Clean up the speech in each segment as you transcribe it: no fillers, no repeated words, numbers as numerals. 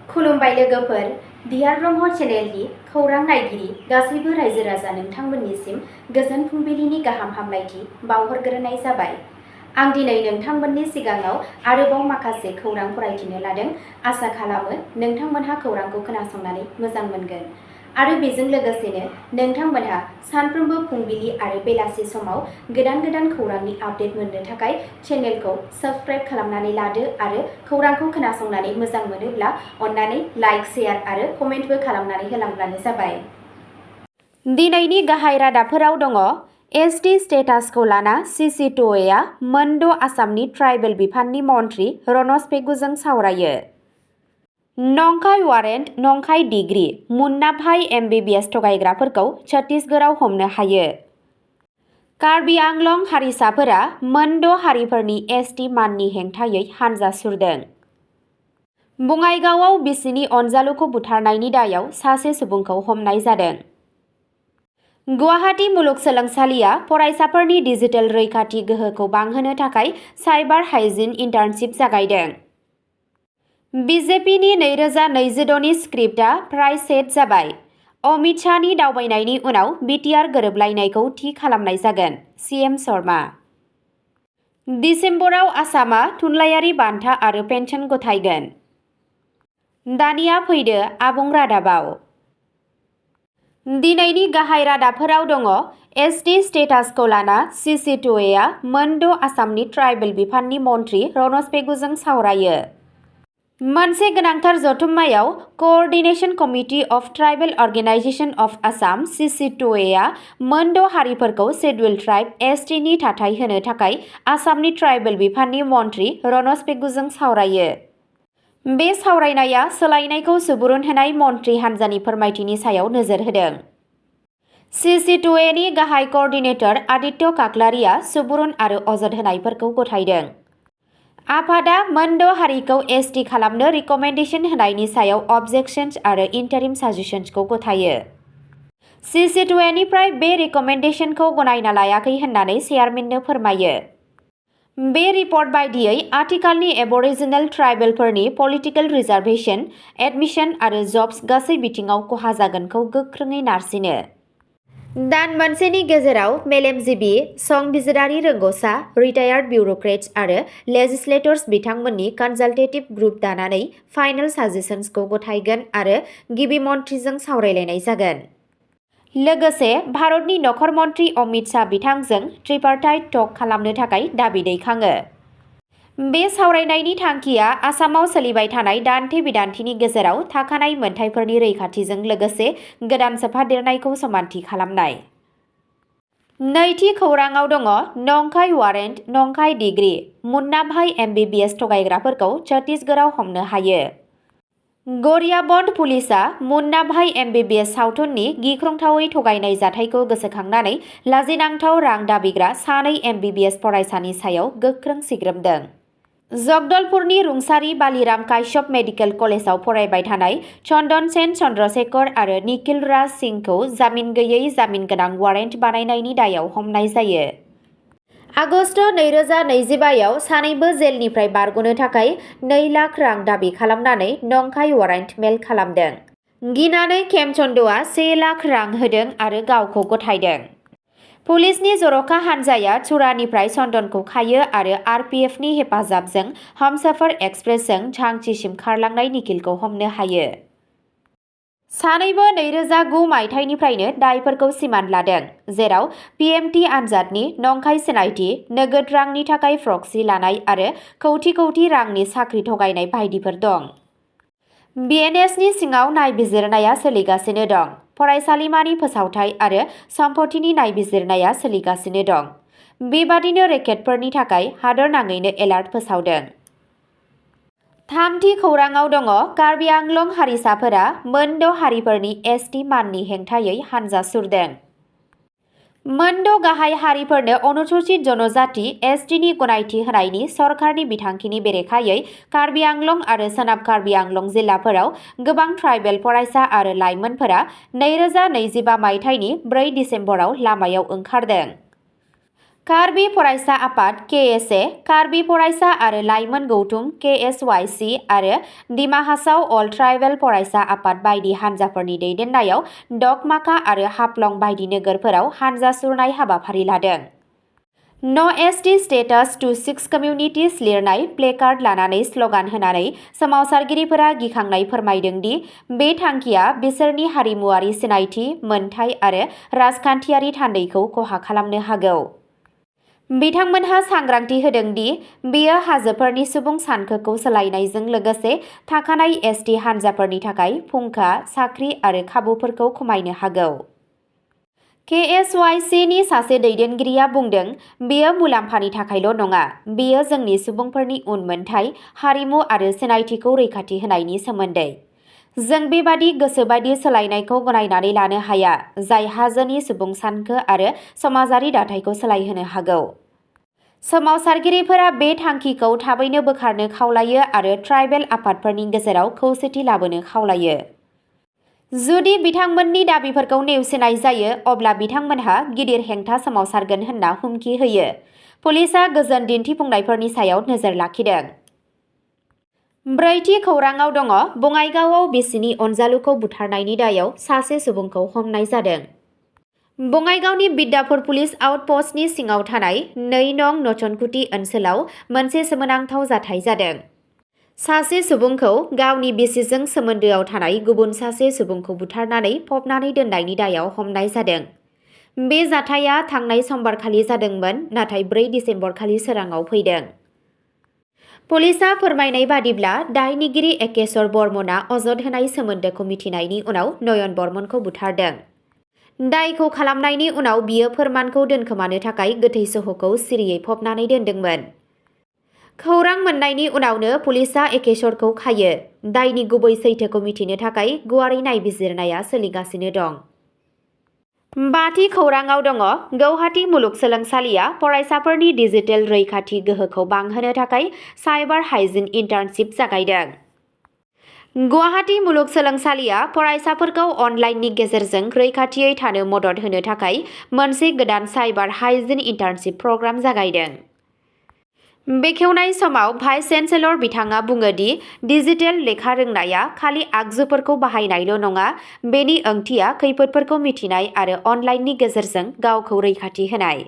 खुलुमबाय लोगोफोर, दियार ब्रह्म चेनेलनि खौरां नायगिरि गासैबो रायजो राजा नोंथांमोननिसिम गोजोन फुंबिलिनि गाहाम हामलायथि बावहरग्रोनाय जाबाय। आं दिनै नोंथांमोननि सिगाङाव आरोबाव माखासे खौरां फरायथिनो लादों। आसा खालामो नोंथांमोनहा खौरांखौ खोनासंनानै मोजां मोनगोन आरो बेजों लोगोसेनो नोंथांमोनहा सानफ्रोमबो फुंबिलि आरो बेलासि समाव गोदान खौरांनि आपडेट मोननो थाखाय चेनेलखौ साबस्क्राइब खालामनानै लादो आरो खौरांखौ खोनासंनानै मोजां मोनोब्ला अन्नानै लाइक, शेयार आरो कमेन्टबो खालामनानै होलांब्लानो जाबाय। दिनैनि गाहाय रादाबफोराव दङ। एसटि स्टेटासखौ लाना CC2A मोनद' आसामनि ट्राइबेल बिफाननि मन्थ्रि रनज पेगुजों सावरायो। नंखाय वारेन्ट, नंखाय डिग्री, मुन्ना भाई MBBS थगायग्राफोरखौ छत्तीसगढ़आव हमनो हायो। कार्बि आंलं हारिसाफोरा मोनद' हारिफोरनि एसटि माननि हेंथायै हानजा सुरदों। बङाइगावआव बिसिनि अनजालुखौ बुथारनायनि दायाव सासे सुबुंखौ हमनाय जादों। गुवाहाटी मुलुगसोलोंसालिया फरायसाफोरनि डिजिटेल रैखाथि गोहोखौ बांहोनो थाखाय साइबार हाइजिन इन्टार्नशिप जागायदों। बिजेपिनि 2026नि स्क्रिप्टआ फ्राय सेट जाबाय। अमित शाहनि दावबायनायनि उनाव बिटिआर गोरोबलायनायखौ थि खालामनाय जागोन। CM शर्मा। दिसेम्बराव आसामआ थुनलाइयारि बान्था आरो पेन्सन गथायगोन। दानिया फैदो आबुं रादाबाव। दिनैनि गाहाय रादाबफोराव दङ। एसटि स्टेटासखौ लाना CC2A मोनद' आसामनि ट्राइबेल बिफाननि मन्थ्रि रनज पेगुजों सावरायो। मोनसे गोनांथार जथुम्मायाव coordination committee of tribal organisation of Assam CC2A मोनद' हारिफोरखौ शेड्युल्ड ट्राइब एसटिनि थाथाय होनो थाखाय आसामनि ट्राइबेल बिफाननि मन्थ्रि रनज पेगुजों सावरायो। बे सावरायनाया सोलायनायखौ सुबुरुन होनाय मन्थ्रि हान्जानि फोरमायथिनि सायाव नोजोर होदों। CC2Aनि गाहाय क'अर्डिनेटर आदित्य काकलारिया सुबुरुन आरो अजद होनायफोरखौ गथायदों। आफादा मोनद' हारिखौ एसटि खालामनो रिकमेन्डेशन होनायनि सायाव अबजेक्शन्स आरो इन्टारिम साजेशन्सखौ गथायो। CC2Aनिफ्राय बे रिकमेन्डेशनखौ गनायना लायाखै होननानै चेयारमेननो फोरमायो। बे रिपर्ट बायदियै आथिखालनि एबरिजिनेल ट्राइबेलफोरनि पलिटिकेल रिजार्भेशन, एडमिशन आरो जब्स गासै बिथिङाव खहा जागोनखौ गोख्रोङै नारसिनो। दान मोनसेनि गेजेराव मेलेमजिबि, संबिजिरारि रोंग'सा, रिटायार्ड बिउर'क्रेट्स आरो लेजिस्लेटर्स बिथांमोननि कनसालटेटिभ ग्रुप दानानै फाइनेल साजेशन्सखौ गथायगोन आरो गिबि मन्थ्रिजों सावरायलायनाय जागोन। लोगोसे भारतनि नखर मन्थ्रि अमित शाह बिथांजों ट्रिपारटाइट टक खालामनो थाखाय दाबि दैखाङो। बे सावरायनायनि थांखिया आसामाव सोलिबाय थानाय दान्थे-बिदान्थेनि गेजेराव थाखानाय मोनथायफोरनि रैखाथिजों लोगोसे गोदान सोफादेरनायखौ समानथि खालामनाय। नैथि खौराङाव दङ। नंखाय वारेन्ट, नंखाय डिग्री, मुन्ना भाई MBBS थगायग्राफोरखौ छत्तीसगढ़आव हमनो हायो। गरियाबन्द पुलिसआ मुन्ना भाई MBBS सावथुननि गिख्रंथावै थगायनाय जाथायखौ गोसोखांनानै लाजिनांथाव रां दाबिग्रा सानै MBBS फरायसानि सायाव गोख्रों सिग्रोमदों। जगदलपुरनि रुंसारि बालिराम काश्यप मेडिकेल कलेजाव फरायबाय थानाय चन्दन सेन चन्द्रशेखर आरो निखिल राज सिंहखौ जामिन गैयै जामिन गोनां वारेन्ट बानायनायनि दायाव हमनाय जायो। आगस्त 2025आव सानैबो जेलनिफ्राय बारग'नो थाखाय 2 लाख रां दाबि खालामनानै नंखाय वारेन्ट मेल खालामदों। गिनानै खेमचन्दआ 1 लाख रां होदों आरो गावखौ गथायदों। पुलिसनि जर'खा हान्जाया चुरानिफ्राय चन्दनखौ खायो आरो RPFनि हेफाजाबजों हमसफर एक्सप्रेसजों झांसीसिम खारलांनाय निखिलखौ हमनो हायो। सानैबो 2009 मायथाइनिफ्रायनो दायफोरखौ सिमान लादों, जेराव PMT आनजादनि नंखाय सिनायथि, नोगोद रांनि थाखाय प्रक्सि लानाय आरो कौटि रांनि साख्रि थगायनाय बायदिफोर दं। BNSनि सिङाव नायबिजिरनाया सोलिगासिनो दं। फरायसालिमानि फोसावथाय आरो सम्पथिनि नायबिजिरनाया सोलिगासिनो दं। बेबादिनो रेकेटफोरनि थाखाय हादरनाङैनो एलार्ट फोसावदों। थामथि खौराङाव दङ। कार्बि आंलं हारिसाफोरा मोनद' हारिफोरनि एसटि माननि हेंथायै हानजा सुरदों। मोनद' गाहाय हारिफोरनो अनुसूचित जनजाति एसटिनि गनायथि होनायनि सरकारनि बिथांखिनि बेरेखायै कार्बि आंलं आरो सोनाब कार्बि आंलं जिल्लाफोराव गोबां ट्राइबेल फरायसा आरो लाइमोनफोरा 2025 मायथाइनि 4 दिसेम्बराव लामायाव ओंखारदों। कार्बि फरायसा आफाद (KSA), कार्बि फरायसा आरो लाइमोन गौथुम (KSYC) आरो डिमा हासाव अल ट्राइबेल फरायसा आफाद बायदि हानजाफोरनि दैदेननायाव डकमाका आरो हाफ्लं बायदि नोगोरफोराव हानजा सुरनाय हाबाफारि लादों। "नो एसटि स्टेटास टु 6 कमिउनिटिज" लिरनाय प्लेकार्ड लानानै स्लगान होनानै सोमावसारगिरिफोरा गिखांनाय फोरमायदों दि बे थांखिया बिसोरनि हारिमुआरि सिनायथि, मोनथाय आरो राजखान्थियारि थान्दैखौ खहा खालामनो हागौ। बिथांमोनहा सांग्रांथि होदों दि बेयो हाजोफोरनि सुबुं सानखोखौ सोलायनायजों लोगोसे थाखानाय एसटि हानजाफोरनि थाखाय फुंखा, साख्रि आरो खाबुफोरखौ खमायनो हागौ। KSYC नि सासे दैदेनगिरिया बुंदों, "बेयो मुलाम्फानि थाखायल' नङा, बेयो जोंनि सुबुंफोरनि उनमोनथाय, हारिमु आरो सिनायथिखौ रैखाथि होनायनि सोमोन्दै। जों बेबादि गोसोबायदि सोलायनायखौ गनायनानै लानो हाया, जाय हाजोनि सुबुं सानखो आरो समाजारि दाथायखौ सोलायहोनो हागौ।" सोमावसारगिरिफोरा बे थांखिखौ थाबैनो बोखारनो खावलायो आरो ट्राइबेल आफादफोरनि गेजेराव खौसेथि लाबोनो खावलायो। जुदि बिथांमोननि दाबिफोरखौ नेवसिनाय जायो, अब्ला बिथांमोनहा गिदिर हेंथा सोमावसारगोन होनना हुमखि होयो। पुलिसआ गोजोन दिन्थिफुंनायफोरनि सायाव नोजोर लाखिदों। ब्रैथि खौरांआव दङ, बङाइगावआव बिसिनि अनजालुखौ बुथारनायनि दायाव सासे सुबुंखौ हमनाय जादों। बङाइगावनि बिद्यापुर पुलिस आउटपस्टनि सिङाव थानाय 2 नं नचनकुटी ओनसोलाव मोनसे सोमोनांथाव जाथाय जादों। सासे सुबुंखौ गावनि बिसिजों सोमोन्दोआव थानाय गुबुन सासे सुबुंखौ बुथारनानै फबनानै दोननायनि दायाव हमनाय जादों। बे जाथाया थांनाय समबारखालि जादोंमोन, नाथाय 4 दिसेम्बरखालि सोराङाव फैदों। पुलिसआ फोरमायनाय बादिब्ला, दायनिगिरि एकेश्वर बर्मनआ अजद होनाय सोमोन्दोखौ मिथिनायनि उनाव नयन बर्मनखौ बुथारदों। दायखौ खालामनायनि उनाव बियो फोरमानखौ दोनखोमानो थाखाय गोथै सह'खौ सिरियै फबनानै दोनदोंमोन। खौरां मोन्नायनि उनावनो पुलिसआ एकेश्वरखौ खायो। दायनि गुबै सैथोखौ मिथिनो थाखाय गुवारै नायबिजिरनाया सोलिगासिनो दं। 5थि खौरांआव दङ, गौहाटी मुलुगसोलोंसालिया फरायसाफोरनि डिजिटेल रैखाथि गोहोखौ बांहोनो थाखाय साइबार हाइजिन इन्टार्नशिप जागायदों। गुवाहाटी मुलुगसोलोंसालिया फरायसाफोरखौ अनलाइननि गेजेरजों रैखाथियै थानो मदद होनो थाखाय मोनसे गोदान साइबार हाइजिन इन्टार्नशिप प्रग्राम जागायदों। बेखेवनाय समाव भाइस चेन्सेलर बिथाङा बुङो दि डिजिटेल लेखा रोंनाया खालि आगजुफोरखौ बाहायनायल' नङा, बेनि ओंथिया खैफोदफोरखौ मिथिनाय आरो अनलाइननि गेजेरजों गावखौ रैखाथि होनाय।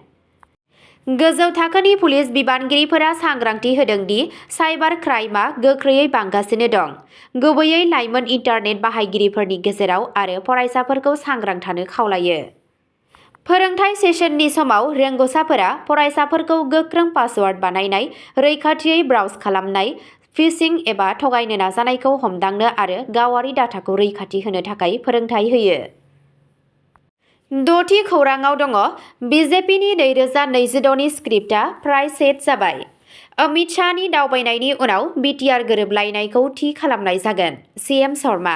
गोजौ थाखोनि पुलिस बिबानगिरिफोरा सांग्रांथि होदों दि साइबार क्राइमआ गोख्रैयै बांगासिनो दं, गुबैयै लाइमोन इन्टारनेट बाहायगिरिफोरनि गेजेराव आरो फरायसाफोरखौ सांग्रां थानो खावलायो। फोरोंथाय सेसननि समाव रोंग'साफोरा फरायसाफोरखौ गोख्रों पासवार्ड बानायनाय, रैखाथियै ब्राउज खालामनाय, फिशिं एबा थगायनो नाजानायखौ हमदांनो आरो गावारि डाटाखौ रैखाथि होनो थाखाय फोरोंथाय होयो। 6थि खौरांआव दङ, बिजेपिनि 2026 नि स्क्रिप्टआ फ्राय सेट जाबाय। अमित शाहनि दावबायनायनि उनाव बिटिआर गोरोबलायनायखौ थि खालामनाय जागोन। सीएम शर्मा।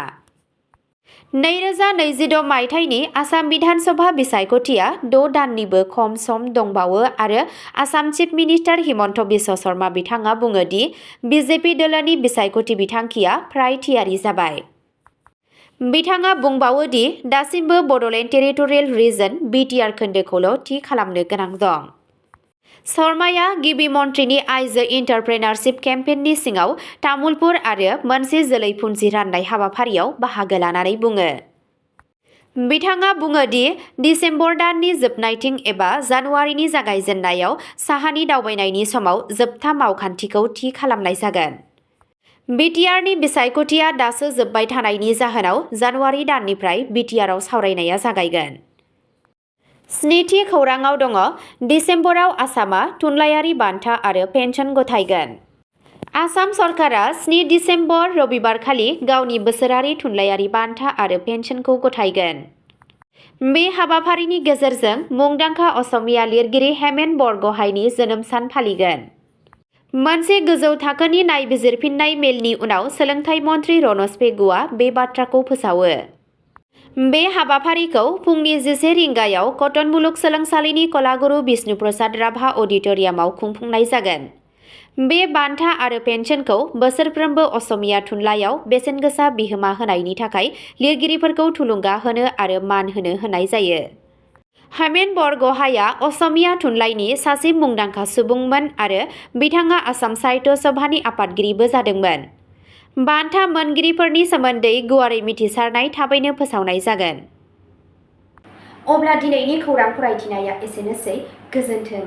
2026 मायथाइनि आसाम बिधान सभा बिसायख'थिया 6 दाननिबो खम सम दंबावो आरो आसाम चिफ मिनिस्टार हिमन्त बिश्व शर्मा बिथाङा बुङो दि बिजेपि दोलोनि बिसायख'थि बिथांखिया फ्राय थियारि जाबाय। बिथाङा बुंबावो दि दासिमबो बड'लेण्ड टेरिटरियेल रिजन (बिटिआर) खोन्दोखौल' थि खालामनो गोनां दं। शर्माया गिबि मन्थ्रिनि आइजो इन्टारप्रेनारशिप केम्पेइननि सिङाव तामुलपुर आरो मोनसे जोलै पुन्जि राननाय हाबाफारियाव बाहागो लानानै बुङो। बिथाङा बुङो दि दिसेम्बर दाननि जोबनायथिं एबा जानुवारिनि जागायजेन्नायाव साहानि दावबायनायनि समाव जोबथा मावखान्थिखौ थि खालामनाय जागोन। बिटिआरनि बिसायख'थिया दासो जोबबाय थानायनि जाहोनाव जानुवारि दाननिफ्राय बिटिआरआव सावरायनाया जागायगोन। 7थि खौरांआव दङ, दिसेम्बराव आसामआ थुनलाइयारि बान्था आरो पेन्सन गथायगोन। आसाम सरकारा 7 दिसेम्बर रबिबारखालि गावनि बोसोरारि थुनलाइयारि बान्था आरो पेन्सनखौ गथायगोन। बे हाबाफारिनि गेजेरजों मुंदांखा असमिया लिरगिरि हेमेन बरग'हाइनि जोनोम सान फालिगोन। मोनसे गोजौ थाखोनि नायबिजिरफिननाय मेलनि उनाव सोलोंथाइ मन्थ्रि रनज पेगुआ बे बाथ्राखौ फोसावो। बे हाबाफारिखौ फुंनि 11 रिंगायाव कटन मुलुगसोलोंसालिनि कलागुरु बिष्णु प्रसाद राभा अडिट'रियामाव खुंफुंनाय जागोन। बे बान्था आरो पेन्सनखौ बोसोरफ्रोमबो असमिया थुनलाइयाव बेसेनगोसा बिहोमा होनायनि थाखाय लिरगिरिफोरखौ थुलुंगा होनो आरो मान होनो होनाय जायो। हेमेन बरग'हाइआ असमिया थुनलाइनि सासे मुंदांखा सुबुंमोन आरो बिथाङा आसाम साहित्य सभानि आफादगिरिबो जादोंमोन। बान्था मोनगिरिफोरनि सोमोन्दै गुवारै मिथिसारनाय थाबैनो फोसावनाय जागोन। अब्ला दिनैनि खौरां फरायथिनाया एसेनोसै। गोजोन्थों।